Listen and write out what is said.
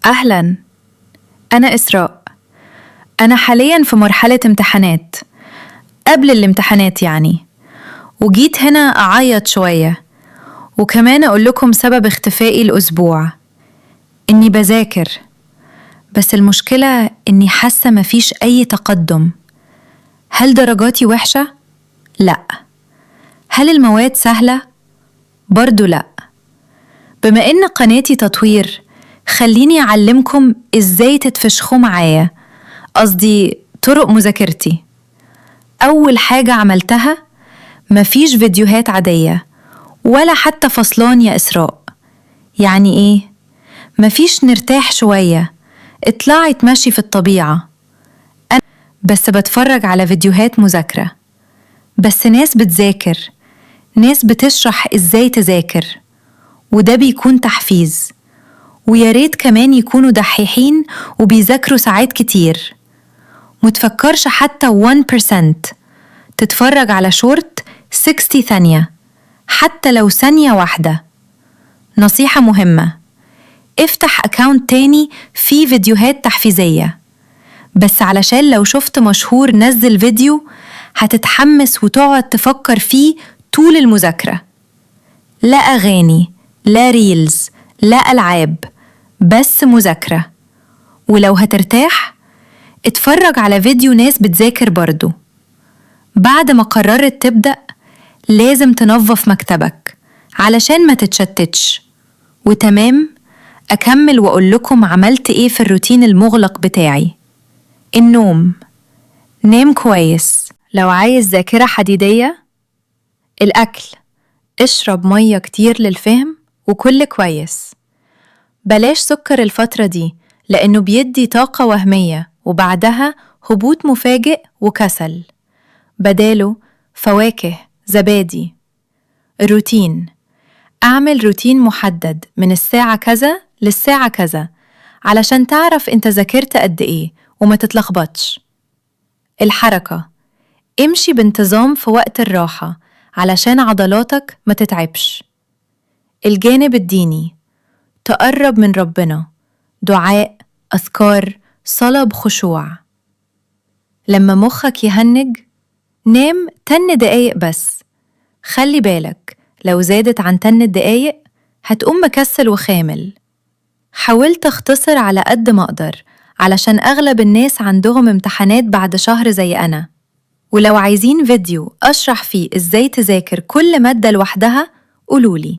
أهلا، أنا إسراء. أنا حاليا في مرحلة امتحانات، قبل الامتحانات يعني، وجيت هنا أعيط شوية وكمان أقول لكم سبب اختفائي الأسبوع. إني بذاكر، بس المشكلة إني حاسة مفيش أي تقدم. هل درجاتي وحشة؟ لأ. هل المواد سهلة؟ برضو لأ. بما إن قناتي تطوير، خليني أعلمكم إزاي تتفشخوا معايا، قصدي طرق مذاكرتي. أول حاجة عملتها، مفيش فيديوهات عادية ولا حتى فصلان يا إسراء. يعني إيه؟ مفيش نرتاح شوية، اطلعي تمشي في الطبيعة. أنا بس بتفرج على فيديوهات مذاكرة، بس ناس بتذاكر، ناس بتشرح إزاي تذاكر، وده بيكون تحفيز. ويا ريت كمان يكونوا دحيحين وبيذاكروا ساعات كتير. متفكرش حتى 1% تتفرج على شورت 60 ثانية، حتى لو ثانية واحدة. نصيحة مهمة، افتح account تاني فيه فيديوهات تحفيزية، بس علشان لو شفت مشهور نزل فيديو هتتحمس وتقعد تفكر فيه طول المذاكرة. لا أغاني، لا reels، لا ألعاب، بس مذاكرة. ولو هترتاح، اتفرج على فيديو ناس بتذاكر برضو. بعد ما قررت تبدأ، لازم تنظف مكتبك علشان ما تتشتتش. وتمام، أكمل وأقول لكم عملت إيه في الروتين المغلق بتاعي. النوم، نام كويس لو عايز ذاكرة حديدية. الأكل، اشرب مية كتير للفهم وكل كويس. بلاش سكر الفترة دي لأنه بيدي طاقة وهمية وبعدها هبوط مفاجئ وكسل. بداله فواكه، زبادي. الروتين، أعمل روتين محدد من الساعة كذا للساعة كذا علشان تعرف انت ذاكرت قد ايه وما تتلخبطش. الحركة، امشي بانتظام في وقت الراحة علشان عضلاتك ما تتعبش. الجانب الديني، تقرب من ربنا، دعاء، أذكار، صلاة بخشوع. لما مخك يهنج، نام 10 دقايق بس. خلي بالك، لو زادت عن 10 دقايق هتقوم مكسل وخامل. حاولت أختصر على قد ما أقدر علشان أغلب الناس عندهم امتحانات بعد شهر زي أنا. ولو عايزين فيديو أشرح فيه إزاي تذاكر كل مادة لوحدها، قولولي.